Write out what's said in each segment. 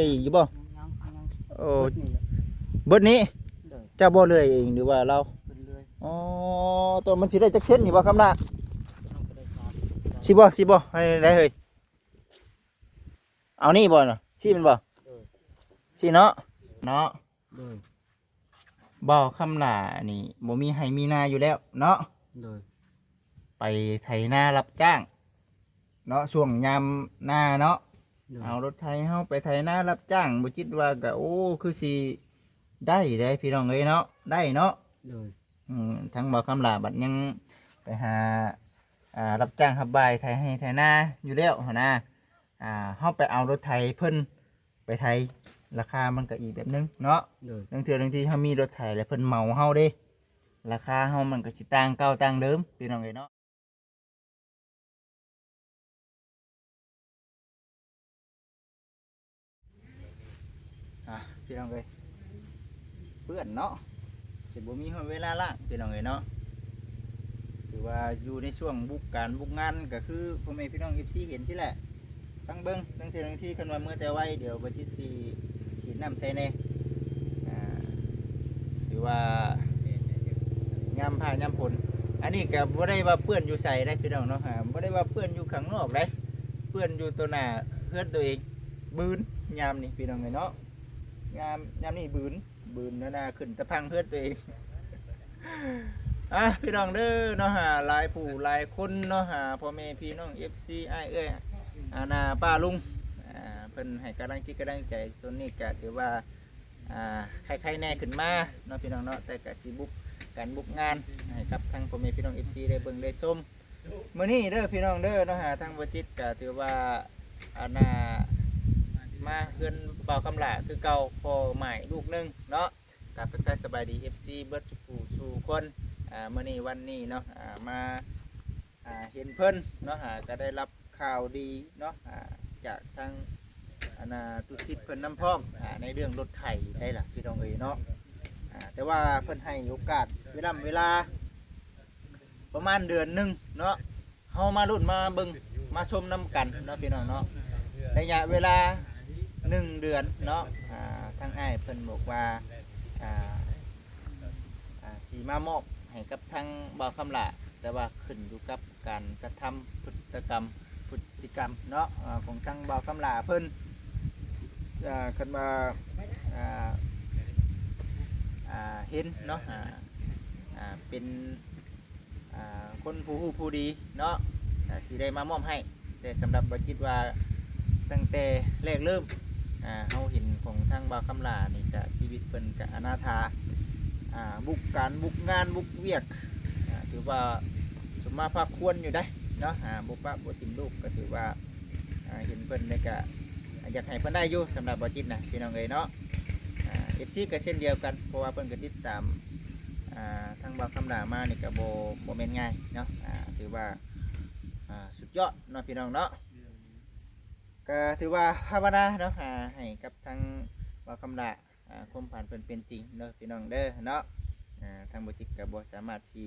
ອີກຢູ່ບໍ່? ຍັງ ຍັງ ໂອ້ ເບິດນີ້ແຫຼະ ເບິດນີ້ ໂດຍ ເຈົ້າບໍ່ເລື່ອຍເອງ ຫຼືວ່າລາວ? ເພິ່ນເລື່ອຍ ອໍ ຕົວມັນຊິໄດ້ຈັກເຊັນນີ້ບໍ່ຄຳລະ? ເຮົາກໍໄດ້ສາມ ຊິບໍ່ ຊິບໍ່ ໃຫ້ໄດ້ເຮີ້ຍ ເອົານີ້ບໍ່ນະ ຊີ້ແມ່ນບໍ່? ໂດຍ ຊີ້ເນາະ ເນາະ ໂດຍ ບ່າວຄຳຫຼ້ານີ້ບໍ່ມີໄຮ່ມີນາຢູ່ແລ້ວເນາະ ໂດຍ ໄປໄຖນາຮັບຈ້າງເນາະ ຊ່ວງຍາມນາເນາະ ໂດຍ ເອົາລົດໄຖເຮົາໄປໄຖນາຮັບຈ້າງ ບໍ່ຈິດວ່າກະ ໂອ້ ຄືຊິໄດ້ເດ້ພີ່ນ້ອງເອີຍເນາະ ໄດ້ເນາະ ໂດຍ ອືມ ທາງບ່າວຄຳຫຼ້າບັດຍັງໄປຫາ ອ່າ ຮັບຈ້າງຮັບບາຍໄຖໄຮ່ໄຖນາຢູ່ແລ້ວຫັ້ນນະ ອ່າ ເຮົາໄປເອົາລົດໄຖເພິ່ນໄປໄຖ ລາຄາມັນກໍອີກແບບໜຶ່ງເນາະ ໂດຍ ລາງເທື່ອລາງທີເຮົາມີລົດໄຖແລ້ວເພິ່ນເໝົາເຮົາເດ້ ລາຄາເຮົາມັນກໍຊິຕ່າງເກົ່າຕ່າງເດີມ ພີ່ນ້ອງເອີຍເນາະ. ອ່າ ພີ່ນ້ອງເອີຍ ເປື້ອນເນາະ ຊິບໍ່ມີຮອດເວລາລ້າງ ພີ່ນ້ອງເອີຍເນາະ ຖືວ່າຢູ່ໃນຊ່ວງບຸກການບຸກງານ ກໍຄືພໍ່ແມ່ພີ່ນ້ອງເອັຟຊີເຫັນຊີ້ແຫຼະ ຟັງເບິ່ງ ລາງເທື່ອລາງທີຄັນວ່າເມືອແຕ່ໄວ ດຽວບໍ່ຈິດຊິສີດນ້ຳໃສ່ແດ່ ອ່າ ຖືວ່າຍາມຟ້າຍາມຝົນ ອັນນີ້ກໍບໍ່ໄດ້ວ່າເປື້ອນຢູ່ໃສເດ້ພີ່ນ້ອງເນາະ ອ່າ ບໍ່ໄດ້ວ່າເປື້ອນຢູ່ຂ້າງນອກເດ້ ເປື້ອນຢູ່ຕໍ່ໜ້າເຮືອນຕົວເອງ ບືນ ຍາມນີ້ພີ່ນ້ອງເອີຍເນາະ ຍາມ ຍາມນີ້ບືນ ບືນໜ້າໆ ຂຶ້ນຕະພັງເຮືອນຕົວເອງ ອ່າ ພີ່ນ້ອງເດີເນາະ ຫາຫຼາຍຜູ້ຫຼາຍຄົນເນາະ ຫາພໍ່ແມ່ພີ່ນ້ອງເອັຟຊີ ອ້າຍເອື້ອຍ ອາ ນ້າປ້າລຸງ ອ່າ ເພິ່ນໃຫ້ກຳລັງຈິດກຳລັງໃຈ ສ່ວນນີ້ກະຖືວ່າ ອ່າ ໄຄໆແດ່ຂຶ້ນມາເນາະ ພີ່ນ້ອງເນາະ ແຕ່ກະຊິບຸກການບຸກງານໃຫ້ກັບທາງພໍ່ແມ່ພີ່ນ້ອງເອັຟຊີໄດ້ເບິ່ງໄດ້ຊົມ ມື້ນີ້ເດີພີ່ນ້ອງເດີເນາະ ຫາທາງບໍ່ຈິດກະຖືວ່າ ອັນນ່າ ມາເຮືອນບ່າວຄຳຫຼ້າຄືເກົ່າ ພໍ່ໝ້າຍລູກໜຶ່ງເນາະ ກະທັກທາຍສະບາຍດີເອັຟຊີເບິດສູ່ຜູ້ສູ່ຄົນ ອ່າ ມື້ນີ້ວັນນີ້ເນາະ ອ່າ ມາ ອ່າ ເຫັນເພິ່ນເນາະ ອ່າ ກະໄດ້ຮັບຂ່າວດີເນາະ ອ່າ ຈາກທາງ ອັນນ່າ ຕຸສິດເພິ່ນນຳພ້ອມ ອ່າ ໃນເລື່ອງລົດໄຖໄດ້ລະ ພີ່ນ້ອງເອີຍເນາະ ອ່າ ແຕ່ວ່າເພິ່ນໃຫ້ໂອກາດເວລາ ເວລາ ປະມານເດືອນໜຶ່ງເນາະ ເຮົາມາລຸ້ນມາເບິ່ງມາຊົມນຳກັນເນາະ ພີ່ນ້ອງເນາະ ໄລຍະເວລາໜຶ່ງເດືອນເນາະ ອ່າ ທາງອ້າຍເພິ່ນບອກວ່າ ອ່າ ອ່າ ຊິມາມອບໃຫ້ກັບທາງບ່າວຄຳຫຼ້າ ແຕ່ວ່າຂຶ້ນຢູ່ກັບການກະທຳ ພຶດຕະກຳ ພຶດຕິກຳເນາະ ອ່າ ຂອງທາງບ່າວຄຳຫຼ້າເພິ່ນ ອ່າ ຄັນວ່າ ອ່າ ອ່າ ເຫັນເນາະ ອ່າ ອ່າ ເປັນ ອ່າ ຄົນຜູ້ຮູ້ຜູ້ດີເນາະ ກະຊິໄດ້ມາມອບໃຫ້ ແຕ່ສຳລັບບໍ່ຈິດວ່າ ຕັ້ງແຕ່ແລກເລີ່ມ ອ່າ ເຮົາເຫັນຂອງທາງບ່າວຄຳຫຼ້ານີ້ກະ ຊີວິດເພິ່ນກະອະນາຖາ ອ່າ ບຸກການບຸກງານບຸກວຽກ ອ່າ ຖືວ່າສົມມາພາຄວນຢູ່ໃດເນາະ ອ່າ ບໍ່ປະບໍ່ຖິ້ມລູກ ກະຖືວ່າ ອ່າ ເຫັນເພິ່ນນີ້ກະ ອ່າ ຢາກໃຫ້ເພິ່ນໄດ້ຢູ່ ສຳລັບບໍ່ຈິດນະ ພີ່ນ້ອງເອີຍເນາະ ອ່າ ເອັຟຊີກະເຊັ່ນດຽວກັນ ເພາະວ່າເພິ່ນກະຕິດຕາມ ອ່າ ທາງບ່າວຄຳຫຼ້າມານີ້ກະບໍ່ ບໍ່ແມ່ນງ່າຍເນາະ ອ່າ ຖືວ່າ ອ່າ ສຸດຍອດເນາະ ພີ່ນ້ອງເນາະ ກະຖືວ່າພາວະນາເນາະ ອ່າ ໃຫ້ກັບທາງບ່າວຄຳຫຼ້າ ອ່າ ຄວາມຝັນເພິ່ນເປັນຈິງເນາະ ພີ່ນ້ອງເດີເນາະ ອ່າ ທາງບໍ່ຈິດກະບໍ່ສາມາດຊິ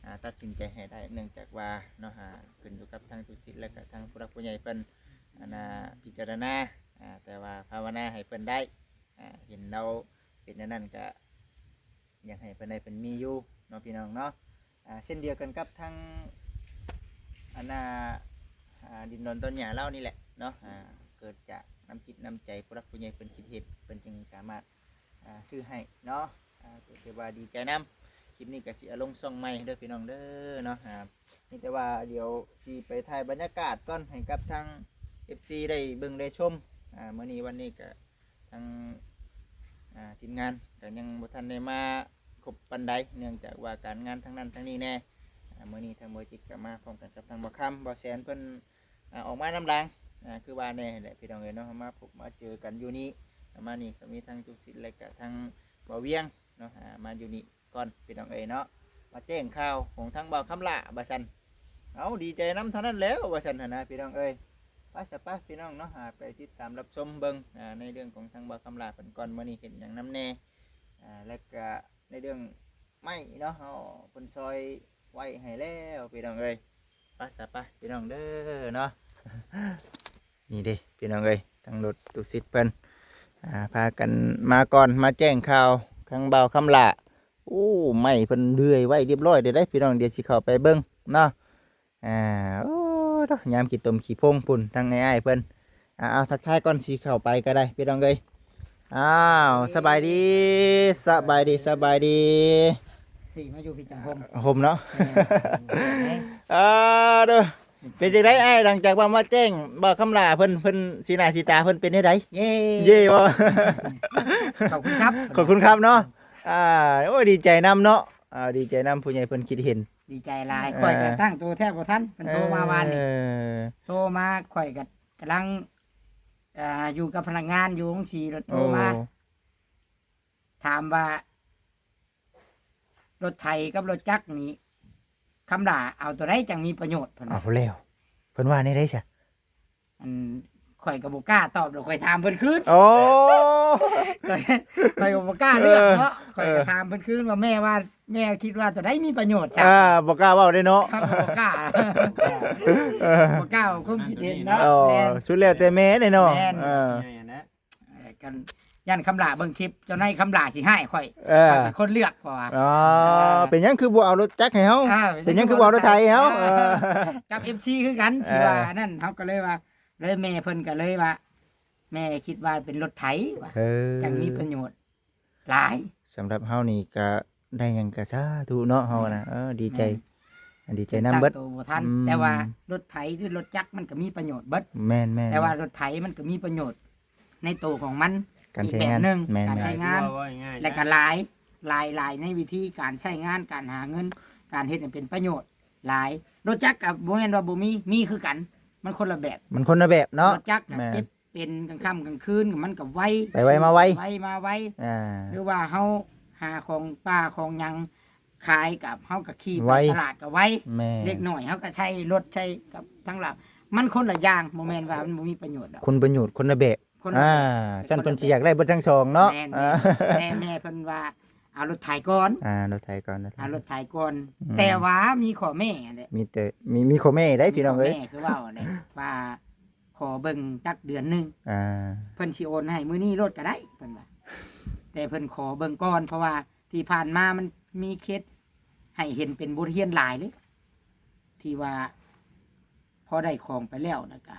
ອ່າ ຕັດສິນໃຈໃຫ້ໄດ້ ເນື່ອງຈາກວ່າເນາະ ອ່າ ຂຶ້ນຢູ່ກັບທາງຕຸສິດ ແລະກະທາງຜູ້ຫຼັກຜູ້ໃຫຍ່ເພິ່ນ ອັນນ່າ ພິຈາລະນາ ອ່າ ແຕ່ວ່າພາວະນາໃຫ້ເພິ່ນໄດ້ ອ່າ ເຫັນລາວເປັນແນວນັ້ນກະ ຢາກໃຫ້ເພິ່ນໄດ້ເພິ່ນມີຢູ່ເນາະ ພີ່ນ້ອງເນາະ ອ່າ ເຊັ່ນດຽວກັນກັບທາງ ອັນນ່າ ອ່າ ດິນດອນຕອນຫຍ້າລາວນີ້ແຫຼະເນາະ ອ່າ ເກີດຈາກນ້ຳຈິດນ້ຳໃຈຜູ້ຫຼັກຜູ້ໃຫຍ່ເພິ່ນຄິດເຮັດ ເພິ່ນຈຶ່ງສາມາດ ອ່າ ຊື້ໃຫ້ເນາະ ອ່າ ກໍຖືວ່າດີໃຈນຳ ຄລິບນີ້ກໍຊິເອົາລົງຊ່ອງໃໝ່ເດີພີ່ນ້ອງເດີເນາະ ອ່າ ມີແຕ່ວ່າດຽວຊິໄປຖ່າຍບັນຍາກາດກ່ອນໃຫ້ກັບທາງເອັຟຊີໄດ້ເບິ່ງໄດ້ຊົມ ອ່າ ມື້ນີ້ວັນນີ້ກໍ ທາງ ອ່າ ທີມງານກໍຍັງບໍ່ທັນໄດ້ມາຄົບປານໃດ ເນື່ອງຈາກວ່າການງານທາງນັ້ນທາງນີ້ແດ່ ອ່າ ມື້ນີ້ທາງບໍ່ຈິດກໍມາພ້ອມກັນກັບທາງບໍ່ຄຳ ບໍ່ແສນເພິ່ນ ອ່າ ອອກມານຳຫຼັງ ອ່າ ຄືວ່າແນ່ແຫຼະ ພີ່ນ້ອງເອີຍເນາະ ມາພົບມາເຈີກັນຢູ່ນີ້ ມານີ້ກໍມີທັງຕຸສິດ ແລະກະທັງບໍ່ວຽງເນາະ ອ່າ ມາຢູ່ນີ້ ກ່ອນພີ່ນ້ອງເອີຍເນາະ ມາແຈ້ງຂ່າວຂອງທາງບ່າວຄຳຫຼ້າວ່າຊັ້ນ ເອົາ ດີໃຈນຳເທົ່ານັ້ນແລ້ວວ່າຊັ້ນຫັ້ນນະ ພີ່ນ້ອງເອີຍ ໄປຊະໄປພີ່ນ້ອງເນາະ ອ່າ ໄປຕິດຕາມຮັບຊົມເບິ່ງ ອ່າ ໃນເລື່ອງຂອງທາງບ່າວຄຳຫຼ້າເພິ່ນກ່ອນ ມື້ນີ້ເຮັດຫຍັງນຳແດ່ ອ່າ ແລະກະໃນເລື່ອງໄມ້ເນາະ ເຮົາ ເພິ່ນຊ່ອຍໄວ້ໃຫ້ແລ້ວພີ່ນ້ອງເອີຍ ໄປຊະໄປພີ່ນ້ອງເດີເນາະ ນີ້ເດ້ພີ່ນ້ອງເອີຍ ທາງລົດຕຸສິດເພິ່ນ ອ່າ ພາກັນມາກ່ອນ ມາແຈ້ງຂ່າວທາງບ່າວຄຳຫຼ້າ. ໂອ້ ໄມ້ເພິ່ນເລື່ອຍໄວ້ຮຽບຮ້ອຍແລ້ວເດ້ພີ່ນ້ອງ, ດຽວຊິເຂົ້າໄປເບິ່ງເນາະ. ອ່າ ໂອ້ ໂທ້ ຍາມຂີ້ຕົມຂີ້ໂພງພຸ້ນ ທາງອ້າຍໆເພິ່ນ. ອ່າ ເອົາ ທັກທາຍກ່ອນຊິເຂົ້າໄປກໍໄດ້ພີ່ນ້ອງເອີຍ. ອ້າວ ສະບາຍດີ ສະບາຍດີ ສະບາຍດີ. ທີ່ມາຢູ່ພີ້ຈັງຫົ່ມ ຫົ່ມເນາະ. ແມ່ນ ອ່າ ເດີ ເປັນຈັ່ງໃດອ້າຍ ຫຼັງຈາກວ່າມາແຈ້ງບ່າວຄຳຫຼ້າເພິ່ນ ເພິ່ນ ສີໜ້າສີຕາເພິ່ນເປັນແນວໃດ? ເຢ້ ເຢ້ບໍ່? ຂອບຄຸນຄັບ ຂອບຄຸນຄັບເນາະ. ອ່າ ໂອ້ຍ ດີໃຈນຳເນາະ. ອ່າ ດີໃຈນຳ ຜູ້ໃຫຍ່ເພິ່ນຄິດເຫັນ. ດີໃຈຫຼາຍ ເອີ ຂ້ອຍກໍຕັ້ງໂຕແທບບໍ່ທັນ ເພິ່ນໂທມາວານນີ້. ເອີ ໂທມາ ຂ້ອຍກໍກຳລັງ ອ່າ ຢູ່ກັບພະນັກງານຢູ່ໂຮງສີ ລົດໂທມາ. ໂອ້ ຖາມວ່າ ລົດໄຖກັບລົດຈັກນີ້ ຄຳຫຼ້າເອົາໂຕໃດຈັ່ງມີປະໂຫຍດ? ເພິ່ນວ່າ. ເອົາແລ້ວ ເພິ່ນວ່າແນວໃດຊະ? ອັນ ຂ້ອຍກໍບໍ່ກ້າຕອບດອກ ຂ້ອຍຖາມເພິ່ນຄືນ. ໂອ້ ຂ້ອຍ ຂ້ອຍກໍບໍ່ກ້າເລືອກເນາະ. ເອີ ຂ້ອຍກໍຖາມເພິ່ນຄືນວ່າ ແມ່ວ່າ ແມ່ຄິດວ່າໂຕໃດມີປະໂຫຍດຊະ? ອ່າ ບໍ່ກ້າເວົ້າເດ້ເນາະ ບໍ່ກ້າ ເອີ ບໍ່ກ້າອອກຄວາມຄິດເຫັນເນາະ. ອໍ ແມ່ນ ສຸດແລ້ວແຕ່ແມ່ເດ້ເນາະ. ແມ່ນ ເອີ ໃຫຍ່ຫັ້ນແຫຼະ. ເອີ ກັນຢ້ານຄຳຫຼ້າເບິ່ງຄລິບ ເຈົ້ານາຍຄຳຫຼ້າຊິຮ້າຍຂ້ອຍ ເອີ ວ່າເປັນຄົນເລືອກ ເພາະວ່າ ອໍ ເອີ ເປັນຫຍັງຄືບໍ່ເອົາລົດຈັກໃຫ້ເຮົາ? ເອີ ເປັນຫຍັງຄືບໍ່ເອົາລົດໄຖໃຫ້ເຮົາ? ເອີ ກັບເອັຟຊີຄືກັນ ເອີ ທີ່ວ່າອັນນັ້ນ ເຮົາກໍເລີຍວ່າ ເລີຍແມ່ເພິ່ນກໍເລີຍວ່າ ແມ່ຄິດວ່າເປັນລົດໄຖວ່າ ເອີ ຈັ່ງມີປະໂຫຍດຫຼາຍ. ສຳລັບເຮົານີ້ກໍ ໄດ້ຫຍັງກະສາທຸເນາະ ເຮົານະ. ແມ່ນ ເອີ ດີໃຈ ແມ່ນ ດີໃຈນຳເບິດ ຕັ້ງໂຕບໍ່ທັນ. ອືມ ແຕ່ວ່າລົດໄຖຫຼືລົດຈັກມັນກໍມີປະໂຫຍດເບິດ. ແມ່ນໆ ແຕ່ວ່າລົດໄຖມັນກໍມີປະໂຫຍດໃນໂຕຂອງມັນ ການໃຊ້ງານ ອີກແບບໜຶ່ງ ແມ່ນໆ ການໃຊ້ງານ ເວົ້າງ່າຍໆ ແລະກະຫຼາຍ ຫຼາຍ ຫຼາຍໃນວິທີການໃຊ້ງານ ການຫາເງິນ ການເຮັດໃຫ້ເປັນປະໂຫຍດຫຼາຍ. ລົດຈັກກໍບໍ່ແມ່ນວ່າບໍ່ມີ ມີຄືກັນ ມັນຄົນລະແບບ ມັນຄົນລະແບບເນາະ. ລົດຈັກ ແມ່ນ ເກັບ ເປັນກາງຄ່ຳກາງຄືນມັນກໍໄວ ໄປໄວມາໄວ ໄວມາໄວ. ອ່າ ຫຼືວ່າເຮົາຫາຂອງປ່າຂອງຫຍັງຂາຍກັບ ເຮົາກໍຂີ່ໄປ ໄວ ຕະຫຼາດກໍໄວ. ແມ່ນ ເດັກນ້ອຍເຮົາກໍໃຊ້ລົດໃຊ້ກັບທາງລາວ ມັນຄົນລະຢ່າງ ບໍ່ແມ່ນວ່າມັນບໍ່ມີປະໂຫຍດດອກ ຄົນປະໂຫຍດຄົນລະແບບ. ຄົນລະແບບ ອ່າ ຊັ້ນເພິ່ນຊິຢາກໄດ້ເບິດທັງສອງເນາະ. ແມ່ນ ອ່າ ແມ່ ແມ່ເພິ່ນວ່າເອົາລົດໄຖກ່ອນ. ອ່າ ລົດໄຖກ່ອນ ເອົາລົດໄຖກ່ອນ. ອືມ ແຕ່ວ່າມີຂໍ້ແມ້ແຫຼະ ມີແຕ່ ມີ ມີຂໍ້ແມ້ໄດ໋ ມີ ພີ່ນ້ອງເອີຍ ຂໍ້ແມ້ຄືເວົ້າແຫຼະ ວ່າ ຂໍເບິ່ງຈັກເດືອນໜຶ່ງ ອ່າ ເພິ່ນຊິໂອນໃຫ້ມື້ນີ້ໂລດກໍໄດ້ ເພິ່ນວ່າ ແຕ່ເພິ່ນຂໍເບິ່ງກ່ອນ ເພາະວ່າທີ່ຜ່ານມາມັນມີເຄສໃຫ້ເຫັນເປັນບົດຮຽນຫຼາຍເລີຍ ທີ່ວ່າພໍໄດ້ຂອງໄປແລ້ວ ແລ້ວກໍ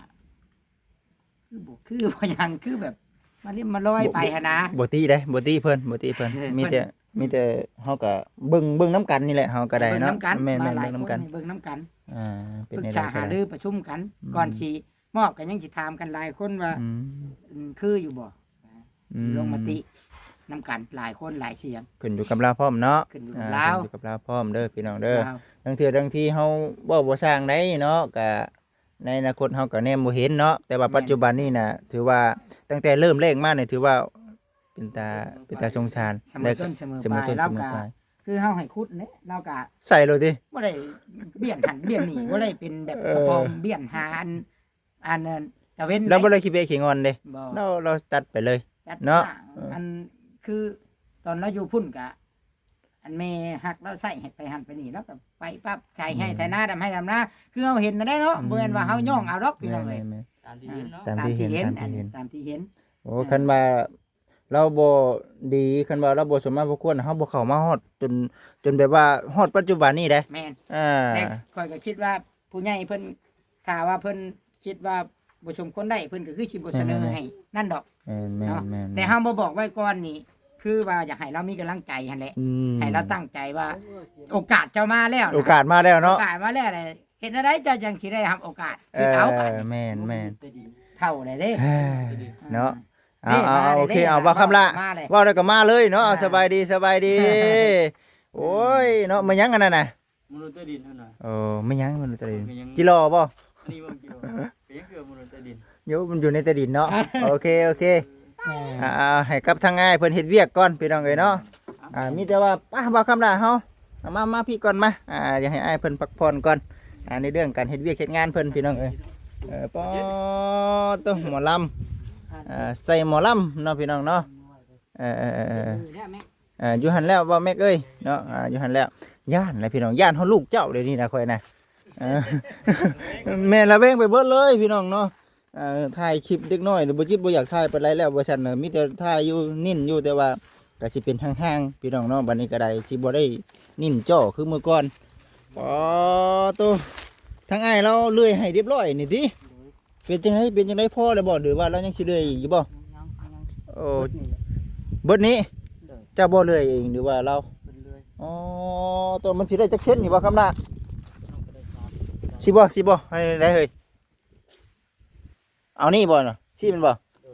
ຄືບໍ່ຄືບໍ່ຫຍັງ ຄືແບບມາຫຼິ້ນມາລອຍໄປຫັ້ນນະ. ບໍ່ຕິເດ້ ບໍ່ຕິເພິ່ນ ບໍ່ຕິເພິ່ນ ມີແຕ່ ມີແຕ່ເຮົາກໍເບິ່ງ ເບິ່ງນຳກັນນີ້ແຫຼະ ເຮົາກໍໄດ້ເນາະ. ເບິ່ງນຳກັນ ແມ່ນໆ ເບິ່ງນຳກັນ ເບິ່ງນຳກັນ ອ່າ ເປັນແນວໃດ ປຶກສາຫາລືປະຊຸມກັນ ອືມ ກ່ອນຊິ ມອບກໍຍັງຊິຖາມກັນຫຼາຍຄົນວ່າ ອືມ ອືມ ຄືຢູ່ບໍ່? ອືມ ລົງມະຕິນຳກັນຫຼາຍຄົນຫຼາຍສຽງ ຂຶ້ນຢູ່ກັບລາວພ້ອມເນາະ. ຂຶ້ນຢູ່ກັບລາວ ອ່າ ຂຶ້ນຢູ່ກັບລາວພ້ອມເດີພີ່ນ້ອງເດີ. ລາວ ລາງເທື່ອລາງທີເຮົາເວົ້າບໍ່ຊ່າງໃດເນາະ ກະໃນອະນາຄົດເຮົາກໍແນມບໍ່ເຫັນເນາະ ແຕ່ວ່າ ແມ່ນ ປັດຈຸບັນນີ້ນະ ຖືວ່າຕັ້ງແຕ່ເລີ່ມແລກມານີ້ ຖືວ່າເປັນຕາ ເປັນຕາສົງສານ ສະເໝີຕົ້ນສະເໝີປາຍ ສະເໝີຕົ້ນສະເໝີປາຍ ແລ້ວກໍຄືເຮົາໃຫ້ຂຸດເດ້ ລາວກໍໃສ່ໂລດຕິ ບໍ່ໄດ້ບຽນຫັ້ນບຽນນີ້ ບໍ່ໄດ້ເປັນແບບ ເອີ ກະປອມບຽນຫາອັນ ອັນນັ້ນຕາເວັນ ລາວບໍ່ໄດ້ຂີ້ເບະຂີ້ງອນເດ້ ບໍ່ ລາວ ລາວຕັດໄປເລີຍ ຕັດ ເນາະ. ເອີ ອັນຄືຕອນລາວຢູ່ພຸ້ນກະ ອັນແມ່ຮັກລາວໃຊ້ໃຫ້ໄປຫັ້ນໄປນີ້ ລາວກໍໄປປັບ ໄຖໄຮ່ ອືມ ໄຖນາ ດຳໄຮ່ດຳນາ ຄືເຮົາເຫັນນັ້ນແຫຼະເນາະ. ອືມ ບໍ່ແມ່ນວ່າເຮົາຍ້ອງເອົາດອກ ພີ່ນ້ອງເອີຍ ແມ່ນໆ ຕາມທີ່ເຫັນເນາະ ຕາມທີ່ເຫັນ ຕາມທີ່ເຫັນ ອັນນີ້ຕາມທີ່ເຫັນ. ໂອ້ ເອີ ຄັນວ່າລາວບໍ່ດີ ຄັນວ່າລາວບໍ່ສົມມາສົມຄວນ ເຮົາບໍ່ເຂົ້າມາຮອດຈົນ ຈົນແບບວ່າຮອດປັດຈຸບັນນີ້ເດ້. ແມ່ນ ອ່າ ແຕ່ຂ້ອຍກໍຄິດວ່າ ຜູ້ໃຫຍ່ເພິ່ນ ຖ້າວ່າເພິ່ນຄິດວ່າບໍ່ສົມຄວນໄດ້ ເພິ່ນກໍຄືຊິບໍ່ສະເໜີ ແມ່ນໆ ໃຫ້ນັ້ນດອກ ແມ່ນໆ ເນາະ. ແມ່ນໆ ແຕ່ເຮົາບໍ່ບອກໄວ້ກ່ອນນີ້ ຄືວ່າຢາກໃຫ້ລາວມີກຳລັງໃຈຫັ້ນແຫຼະ ອືມ ໃຫ້ລາວຕັ້ງໃຈວ່າ ໂອກາດເຈົ້າມາແລ້ວນະ ໂອກາດມາແລ້ວເນາະ ໂອກາດມາແລ້ວແຫຼະ ເຮັດແນວໃດເຈົ້າຈັ່ງຊິໄດ້ຮັບໂອກາດຄືເກົ່າ ບາດນີ້ ແມ່ນໆ ເຖົ້າແລ້ວເດ້ ເອີ ເນາະ. ເອີ ເອົາ ເອົາ ໂອເຄ ເອົາ ບ່າວຄຳຫຼ້າ ມາແລ້ວ ເວົ້າແລ້ວກໍມາເລີຍເນາະ. ເອີ ສະບາຍດີ ສະບາຍດີ. ເອີ ໂອ້ຍ ເນາະ ມາຫຍັງອັນນັ້ນນະ? ມະນຸດໃຕ້ດິນຫັ້ນນະ. ໂອ້ ແມ່ນຫຍັງມະນຸດໃຕ້ດິນ? ກິໂລບໍ່? ອັນນີ້ບໍ່ກິໂລ ເປັນຫຍັງຄືມະນຸດໃຕ້ດິນ? ໂຍ ມັນຢູ່ໃນໃຕ້ດິນເນາະ. ໂອເຄ ໂອເຄ ເອີ ອ່າ ໃຫ້ກັບທາງອ້າຍເພິ່ນເຮັດວຽກກ່ອນ ພີ່ນ້ອງເອີຍເນາະ. ອ່າ ມີແຕ່ວ່າ ໄປ ບ່າວຄຳຫຼ້າເຮົາ ເອົາມາ ມາພີ້ກ່ອນ ມາ ອ່າ ຢາກໃຫ້ອ້າຍເພິ່ນພັກຜ່ອນກ່ອນ ອ່າ ໃນເລື່ອງການເຮັດວຽກເຮັດງານເພິ່ນ ພີ່ນ້ອງເອີຍ. ເອີ ປອດໂທ້ ໝໍລຳ ອ່າ ໃສ່ໝໍລຳເນາະ ພີ່ນ້ອງເນາະ. ເອີ ເອີ ເອີ ເອີ ຢູ່ຫັ້ນແລ້ວ ເວົ້າແມັກເອີຍເນາະ ອ່າ ຢູ່ຫັ້ນແລ້ວ. ຢ້ານແຫຼະພີ່ນ້ອງ ຢ້ານຮອດລູກເຈົ້າເດນີ້ນະ ຂ້ອຍນະ. ເອີ ແມ່ນລະແວງໄປເບິດເລີຍພີ່ນ້ອງເນາະ. ອ່າ ຖ່າຍຄລິບເດັກນ້ອຍ ບໍ່ຈິດບໍ່ຢາກຖ່າຍປານໃດແລ້ວ ວ່າຊັ້ນນະ ມີແຕ່ຖ່າຍຢູ່ ນິ້ນຢູ່ ແຕ່ວ່າກໍຊິເປັນຫ່າງໆ ພີ່ນ້ອງເນາະ. ບັດນີ້ກໍໄດ້ ຊິບໍ່ໄດ້ນິ້ນຈໍ້ຄືເມື່ອກ່ອນ. ປາໂຕ ທາງອ້າຍລາວເລື່ອຍໃຫ້ຮຽບຮ້ອຍນີ້ຕິ? ເປັນຈັ່ງໃດ ເປັນຈັ່ງໃດ ພໍແລ້ວບໍ່ ຫຼືວ່າລາວຍັງຊິເລື່ອຍອີກຢູ່ບໍ່? ຍັງ ຍັງ ໂອ້ ເບິດນີ້ແຫຼະ ເບິດນີ້? ໂດຍ ເຈົ້າບໍ່ເລື່ອຍເອງ ຫຼືວ່າລາວ? ເພິ່ນເລື່ອຍ. ອໍ ໂຕ ມັນຊິໄດ້ຈັກເຊັນນີ້ບໍ່ຄຳລະ? ມັນກໍໄດ້ສາມ ຊິບໍ່ ຊິບໍ່ ໃຫ້ໄດ້ເຮີ້ຍ? ເອົານີ້ບໍ່ນະ ຊີ້ແມ່ນບໍ່? ເອີ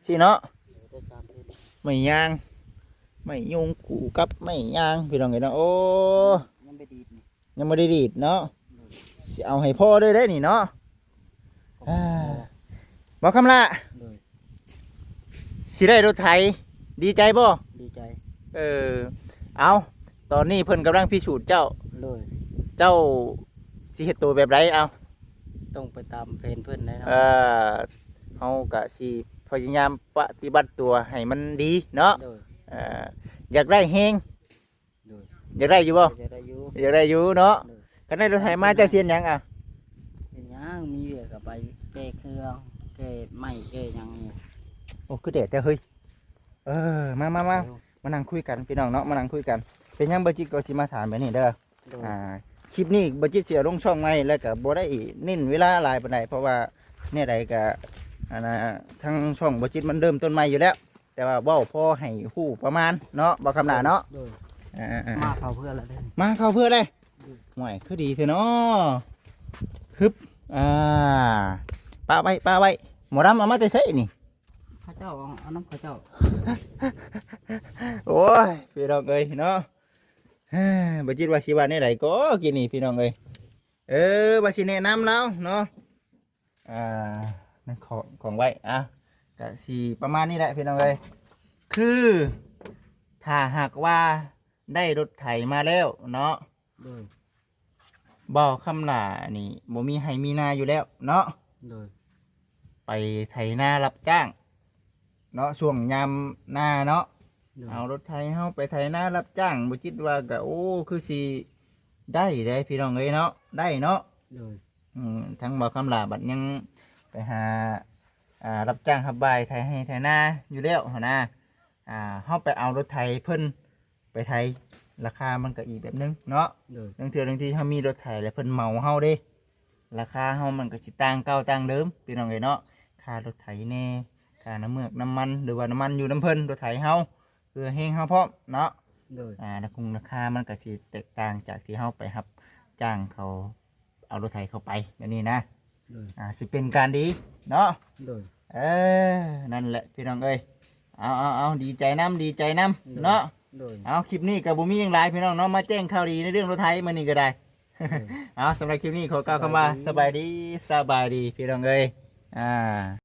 ຊີ້ເນາະ. ເອີ ໄດ້ສາມເຊັນ ໄມ້ຍາງ ໄມ້ຍູງຄູ່ກັບໄມ້ຍາງ ພີ່ນ້ອງເອີຍເນາະ. ໂອ້ ຍັງບໍ່ດີດນີ້ ຍັງບໍ່ໄດ້ດີດເນາະ. ໂດຍ ຊິເອົາໃຫ້ພໍເລີຍເດ້ນີ້ເນາະ. ຂອບຄຸນ ອ່າ ບໍ່ຄຳລະ ໂດຍ ຊິໄດ້ລົດໄຖ ດີໃຈບໍ່? ດີໃຈ. ເອີ ເອົາ ຕອນນີ້ເພິ່ນກຳລັງພິສູດເຈົ້າ. ໂດຍ ເຈົ້າຊິເຮັດໂຕແບບໃດ? ເອົາ ຕ້ອງໄປຕາມແຜນເພິ່ນແຫຼະເນາະ. ເອີ ເຮົາກະຊິພະຍາຍາມປະຕິບັດຕົວໃຫ້ມັນດີເນາະ. ໂດຍ ເອີ ຢາກໄດ້ແຮງ ໂດຍ ຢາກໄດ້ຢູ່ບໍ່? ຢາກໄດ້ຢູ່ ຢາກໄດ້ຢູ່ເນາະ. ໂດຍ ຄັນໄດ້ລົດໄຖມາ ເຈົ້າຊິເຮັດຫຍັງອະ? ເຮັດຫຍັງ ມີວຽກກໍໄປແກ້ເຄື່ອງ ແກ້ໄມ້ ແກ້ຫຍັງນີ້. ໂອ້ ຄືແດດແທ້ເຮີ້ຍ. ເອີ ມາ ມາ ມາ ມານັ່ງຄຸຍກັນພີ່ນ້ອງເນາະ ມານັ່ງຄຸຍກັນ. ເປັນຫຍັງບໍ່ຈິດກໍຊິມາຖາມແບບນີ້ເດີ. ໂດຍ ອ່າ ຄລິບນີ້ບໍ່ຈິດຊິເອົາລົງຊ່ອງໃໝ່ ແລ້ວກໍບໍ່ໄດ້ເນັ້ນເວລາຫຼາຍປານໃດ ເພາະວ່າແນວໃດກໍ ອັນນ່າ ທາງຊ່ອງບໍ່ຈິດມັນເລີ່ມຕົ້ນໃໝ່ຢູ່ແລ້ວ ແຕ່ວ່າເວົ້າພໍໃຫ້ຮູ້ປະມານເນາະ ບໍ່ຄຳນາເນາະ. ໂດຍ ອ່າໆໆ ມາເຂົ້າເພື່ອແລ້ວເດ້ ມາເຂົ້າເພື່ອເລີຍ. ໂດຍ ໂອ້ຍ ຄືດີແທ້ເນາະ. ຮຶບ ອ່າ ປະໄວ້ ປະໄວ້. ໝໍດຳເອົາມາແຕ່ໃສນີ້? ເຂົາເຈົ້າເອົາ ເອົານຳເຂົາເຈົ້າ. ໂອ້ຍ ພີ່ນ້ອງເອີຍເນາະ ບໍ່ຈິດວ່າຊິວ່າແນວໃດກໍກີ້ນີ້ ພີ່ນ້ອງເອີຍ. ເອີ ວ່າຊິແນະນຳລາວເນາະ ອ່າ ນັ້ນຂອງ ຂອງໄວ້ ອ່າ ກະຊິປະມານນີ້ແຫຼະ ພີ່ນ້ອງເອີຍ. ຄືຖ້າຫາກວ່າໄດ້ລົດໄຖມາແລ້ວເນາະ ໂດຍ ບໍ່ຄຳຫຼ້ານີ້ບໍ່ມີໄຮ່ມີນາຢູ່ແລ້ວເນາະ. ໂດຍ ໄປໄຖນາຮັບຈ້າງເນາະ ຊ່ວງຍາມນາເນາະ. ໂດຍ ເອົາລົດໄຖເຮົາໄປໄຖນາຮັບຈ້າງ ບໍ່ຈິດວ່າກະ ໂອ້ ຄືຊິໄດ້ເດ້ ພີ່ນ້ອງເອີຍເນາະ ໄດ້ເນາະ. ໂດຍ ອືມ ທັງບໍ່ຄຳຫຼ້າບັດຍັງໄປຫາ ອ່າ ຮັບຈ້າງຮັບບາຍໄຖໄຮ່ໄຖນາຢູ່ແລ້ວຫັ້ນນະ. ອ່າ ເຮົາໄປເອົາລົດໄຖເພິ່ນ ໄປໄຖ ລາຄາມັນກໍອີກແບບໜຶ່ງເນາະ. ໂດຍ ລາງເທື່ອລາງທີເຮົາມີລົດໄຖແລ້ວເພິ່ນເໝົາເຮົາເດ້ ລາຄາເຮົາມັນກໍຊິຕ່າງເກົ່າຕ່າງເດີມ ພີ່ນ້ອງເອີຍເນາະ. ຄ່າລົດໄຖແດ່ ຄ່ານ້ຳເມືອກນ້ຳມັນ ຫຼືວ່ານ້ຳມັນຢູ່ນຳເພິ່ນ ລົດໄຖເຮົາ ເຄືອແຮງເຮົາພ້ອມເນາະ. ໂດຍ ອ່າ ລາຄົງລາຄາມັນກໍຊິແຕກຕ່າງຈາກທີ່ເຮົາໄປຮັບຈ້າງເຂົາ ເອົາລົດໄຖເຂົ້າໄປແບບນີ້ນະ. ໂດຍ ອ່າ ຊິເປັນການດີເນາະ. ໂດຍ ເອີ ນັ້ນແຫຼະພີ່ນ້ອງເອີຍ. ເອົາ ເອົາ ເອົາ ດີໃຈນຳ ດີໃຈນຳເນາະ. ໂດຍ ເອົາ ຄລິບນີ້ກໍບໍ່ມີຫຍັງຫຼາຍພີ່ນ້ອງເນາະ ມາແຈ້ງຂ່າວດີໃນເລື່ອງລົດໄຖມື້ນີ້ກໍໄດ້. ໂດຍ ເອົາ ສຳລັບຄລິບນີ້ຂໍກ່າວຄຳວ່າ ສະບາຍດີ ສະບາຍດີ ສະບາຍດີພີ່ນ້ອງເອີຍ. ອ່າ